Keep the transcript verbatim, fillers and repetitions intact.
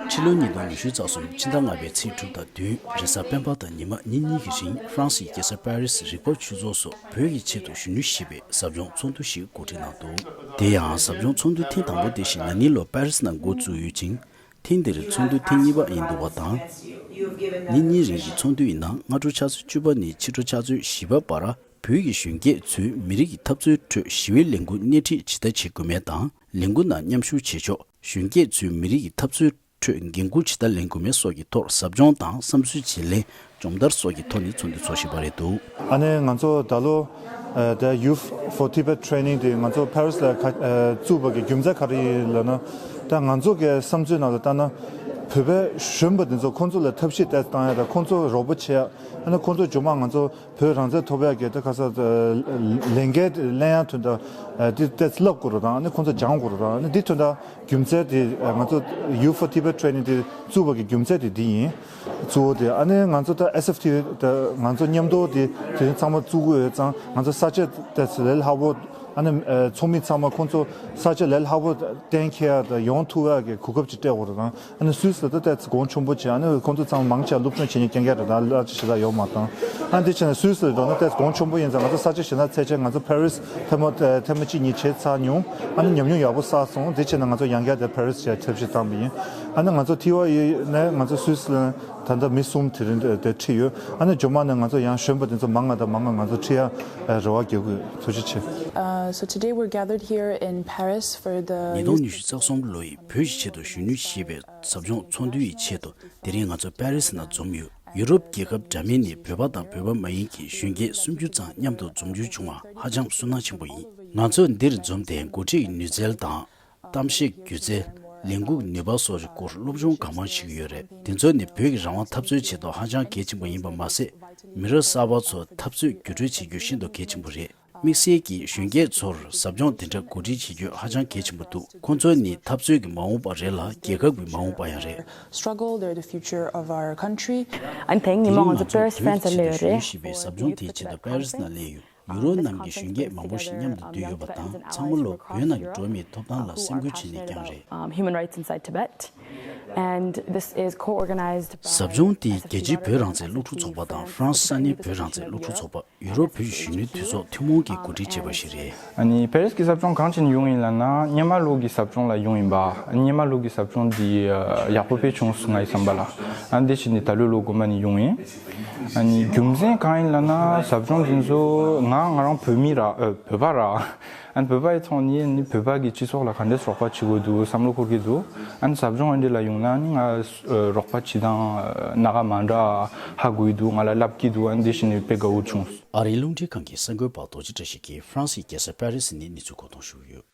ཕྱི་ལོ་ཉིས་སྟོང་ཉི་ཤུ་རྩ་གསུམ་ཕྱི་ཟླ་ལྔ་པའི་ཚེས་དྲུག་དང་བདུན་རེས་གཟའ་སྤེན་པ་དང་ཉི་མ་ཉིན་གཉིས་ཀྱི་རིང་ཧྥ་རན་སིའི་རྒྱལ་ས་པེ་རི་སི་རིག་པ་ཆོས་ཚོགས་སུ་བོད་ཀྱི་ཆེད་དུ་གཞོན་ནུ་ཞེས་པའི་ཟབ་སྦྱོང་ཚོགས་འདུ་ཞིག་གོ་སྒྲིག་གནང་འདུག་དེ་ཡང་ཟབ་སྦྱོང་ཚོགས་འདུ་ཐེངས་དང་པོ་དེ་བཞིན་ན་ནིང་ལོར་པེ་རི་སི་ནང་འགོ་བཙུགས་ཡོད་ཅིང་། ཐེངས་འདིར་ཚོགས་འདུ་ཐེངས་གཉིས་པ་ཡིན་འདུག་པ་དང་། ཉིན་གཉིས་རིང་གི་ཚོགས་འདུ་ཡི་ནང་སྔ་དྲོ་ཆུ་ཚོད་བཅུ་པ་ནས་ཕྱི་དྲོ་ཆུ་ཚོད་བཞི་པ་བར་བོད་ཀྱི་གཞོན་སྐྱེས་ཚོས་མི་རིགས་ཀྱི་འཐབ་རྩོད་ཁྲོད་ཞི་བའི་ལས་འགུལ་སྣེ་ཁྲིད་ཇི་ལྟར་བྱེད་དགོས་མིན་དང་། ལས་འགུལ་ནང་མཉམ་ཞུགས་བྱེད་ཕྱོགས། གཞོན་སྐྱེས་ཚོས་མི་རིགས་ཀྱི་འཐབ་རྩོད་ཁྲོད་འགན་འཁུར་ཇི་ལྟར་ལེན་དགོས་མིན་སོགས་ཀྱི་ཐོག་ཟབ་སྦྱོང་དང་བསམ་ཚུལ་བརྗེ་ལེན། སྦྱོང་བརྡར་སོགས་ཀྱི་ཐོག་ནས་ཚོགས་འདུ་འཚོགས་བཞིན་པ་རེད་འདུག་ཨ་ནི་ང་ཚོ་ད་ལོ་ཨ་ད་Youth for Tibet Training དེ་ང་ཚོ་པེ་རི་སི་ལ་ཁ་ཨ་བཙུགས་པ་གི་རྒྱུ་མཚན་ག་རེ་ཡིན་ལབ་ན། ད་ང་ཚོ་གི་བསམ་ཚུལ་ནང་ལ་ལྟ་ན་བོད་པའི་གཞོན་པ་དེ་ཚོ་ཁོང་ཚོ་ལ་ཐབས་ཤེས་ཏོག་ཙམ་བཏང་ཡ་དང་ཁོང་ཚོ་རོགས་པ་བྱེད་ཡ། ཨ་ནི་ཁོང་ཚོ་རྗེས་མ་ང་ཚོ་བོད་རང་བཙན་ཐོབ་ཡ་གི་ད་ཁ་ས་ལས་འགན་ལེན་ཡ་དོན་དག་དེ་ཏོག་ཙམ་བསླབ་དགོས་རེད་དང་ཨ་ནི་ཁོང་ཚོ་སྦྱང་དགོས་རེད་དང་ཨ་ནི་འདི་དོན་དག་རྒྱུ་མཚན་དེ་ང་ཚོ་Youth for Tibet Training དེ་བཙུགས་པ་གི་རྒྱུ་མཚན་དེ་འདི་ཡིན། གཙོ་བོ་དེ་ཨ་ནི་ང་ཚོ་ད་S F T ད་ང་ཚོ་མཉམ་དུ་དེ་དེ་རིང་ཚང་མ་བཙུགས་དགོས་ཡོད་ཙང་ང་ཚོ་ས་ཆ་ད་ལས་སླ་པོ་ཨ་ནི་ཚོགས་མི་ཚང་མ་ཁོང་ཚོ་ས་ཆ་ལས་སླ་པོ་གཏན་འཁེལ་ཡ་ད་ཡོང་ཐུབ་ཡ་གི་གོ་སྐབས་ཅིག་སྤྲད་དགོས་རེད་དང་ཨ་ནི་སུད་སི་ད་ད་གོང་ཆེན་པོ་བྱས་ཨ་ནི་ཁོང་ཚོ་ཚང་མ་མང་ཆེ་བ་སློབ་སྦྱོང་བྱེད་མཁན་རྐྱང་རྐྱང་རེད་ད་གླ་ཆ་ཞེ་དྲག་ཡོད་མ་དང་ཨ་ནི་དེ་བྱས་ན་སུད་སི་ལ་འགྲོ་ན་ད་གོང་ཆེན་པོ་ཡིན་ཙང་ང་ཚོ་ས་ཆ་ཞེ་དྲག་ཚད་ཆེ་ང་ཚོ་ཕ་རི་སི་ཐེངས་མ་ཐེངས་མ་གཅིག་གཉིས་བྱས་ཚར་མྱོང་ཨ་ནི་ཉམས་མྱོང་ཡག་པོ་བསགས་སོང་དེ་བྱས་ན་ང་ཚོ་ཡང་བསྐྱར་ད་ཕ་རི་སི་བྱས་ཐབས་ཤེས་བཏང་པ་ཡིན་ཨ་ནི་ང་ཚོ་ཐི་ཝ་ཡི་ནས་ང་ཚོ་སུད་སི་ལ། ད་ལྟ་མི་གསུམ་དེ་རིང་དེ་ཁྲིད་ཡོད། ཨ་ནི་རྗེས་མ་ནས་ང་ཚོ་ཡང་གཞོན་པ་དེ་ཚོ་མང་ང་དང་མང་ང་ང་ཚོ་ཁྲིད་ཡ་རེ་བ་རྒྱག་གི་ཡོད། ཐུགས་རྗེ་ཆེ། Uh, so today we're gathered here in Paris for the ཉིས་སྟོང་ཉི་ཤུ་རྩ་གསུམ་ལོ་ཡི་བོད་ཀྱི་ཆེད་དུ་གཞོན་ནུ་ཞེས་པའི་ཟབ་སྦྱོང་ཚོགས་འདུ་ཡི་ཆེད་དུ་དེ་རིང་ང་ཚོ་པེ་རི་སི་ནང་འཛོམས་ཡོད། ཡུ་རོབ་རྒྱལ་ཁབ་འདྲ་མིན་ནས་བོད་པ་དང་བོད་པ་མ་ཡིན་གྱི་གཞོན་སྐྱེས་སུམ་ཅུ་ཙམ་མཉམ་དུ་འཛོམས་འཇུག་བྱུང་བ་ཧ་ཅང་བསོད་ནམས་ཆེན་པོ་ཡིན། ང་ཚོ་འདིར་འཛོམས་ཏེ་འགོ་ཁྲིད་ཀྱི་ནུས་རྩལ་དང་། གཏམ་བཤད་སྒྱུ་རྩལ། ལས་འགུལ་ནུས་པ་སོགས་ཀྱི་སྐོར་སློབ་སྦྱོང་གང་མང་བྱེད་ཀྱི་ཡོད་རེད། དེ་ཚོ་ནི་བོད་ཀྱི་རང་དབང་འཐབ་རྩོད་ཆེད་དུ་ཧ་ཅང་གལ་ཆེན་པོ་ཡིན་པ་མ་ཟད། མི་རབས་གསར་པ་ཚོར་འཐབ་རྩོད་བརྒྱུད་སྤྲོད་བྱེད་རྒྱུ་ཤིན་ཏུ་གལ་ཆེན་པོ་རེད། དམིགས་བསལ་གྱིས་གཞོན་སྐྱེས་ཚོར་ཟབ་སྦྱོང་དེ་འདྲ་གོ་སྒྲིག་བྱེད་རྒྱུ་ཧ་ཅང་གལ་ཆེན་པོ་འདུག་ཁོང་ཚོ་ནི་འཐབ་རྩོད་ཀྱི་མ་འོངས་པ་རེད་ལ་རྒྱལ་ཁབ་ཀྱི་མ་འོངས་པ་ཡང་རེད། Struggle, they're the future of our country. ཨ་ནི་དེ་ཉི་མ་ང་ཚོ་པེ་རི་སི་ཧྥ་རན་སི་ལ་ཡོད་རེད། ཞེས་པའི་ཟབ་སྦྱོང་དེའི་ཆེད་དུ་པེ་རི་སི་ནང་སླེབས་ཡོད། ཡུ་རོབ་ནང་གི་གཞོན་སྐྱེས་མང་པོ་ཞིག་མཉམ་དུ་འདུས་ཡོད་པ་དང་ཚང་མ་ལོ་བོད་ནང་གི་འགྲོ་བ་མིའི་ཐོབ་ཐང་ལ་སེམས་ཁུར་བྱེད་མཁན་རྐྱང་རེད། Um, human rights inside Tibet. And this is co-organized by ཟབ་སྦྱོང་འདི་རྒྱལ་སྤྱིའི་བོད་རང་བཙན་སློབ་ཕྲུག་ཚོགས་པ་དང་ཧྥ་རན་སི་ས་གནས་བོད་རང་བཙན་སློབ་ཕྲུག་ཚོགས་པ་ཡུ་རོབ་བོད་ཀྱི་གཞོན་ནུའི་འཐུས་ཚོགས་ཐུན་མོང་གིས་གོ་སྒྲིག་བྱས་པ་ཞིག་རེད། ཨ་ནི་པེ་རི་སི་གི་ཟབ་སྦྱོང་གང་བྱས་ནས་ཡོང་ཡིན་ལབ་ན་སྔོན་མ་ལོ་གི་ཟབ་སྦྱོང་ལ་ཡོང་ཡིན་པ། སྔོན་མ་ལོ་གི་ཟབ་སྦྱོང་འདི་ཡག་པོ་དཔེ་བྱུང་སོང་ངའི་བསམ་པ་ལ། ཨ་ནི་དེ་བྱས་ནས་ད་ལོའི་ལོ་དགོན་པ་ནས་ཡོང་ཡིན། ཨ་ནི་རྒྱུ་མཚན་གང་ཡིན་ལབ་ན་ཟབ་སྦྱོང་འདི་ཚོ་ང་ང་རང་བོད་མི་ར་ཨ་བོད་པ་ར། ཨ་ནི་བོད་པ་ཡི་ཐོག་ནས་ནི་བོད་པ་གི་སྤྱི་ཚོགས་ལ་ག་འདྲས་རོགས་པ་བྱེད་དགོས་འདུག་བསམ་བློ་འཁོར་གྱི་འདུག་ཨ་ནི་ཟབ་སྦྱོང་འདི་ལ་ཡོང་ན་ནི་ང་རོགས་པ་བྱེད་སྟངས་སྣ་ཁ་མ་འདྲ་ཧ་གོ་གི་འདུག་ང་ལ་བསླབ་ཀྱི་འདུག་ཨ་ནི་དེ་བཞིན་ནི་དཔེ་དགའ་བོ་བྱུང་། ཨ་རིའི་རླུང་འཕྲིན་ཁང་གི་གསར་འགོད་པ་རྡོ་རྗེ་བཀྲ་ཤིས་ཀྱིས་ཧྥ་རན་སིའི་རྒྱལ་ས་པེ་རི་སི་ནས་གནས་ཚུལ་མཁོ་གཏོང་ཞུས་ཡོད།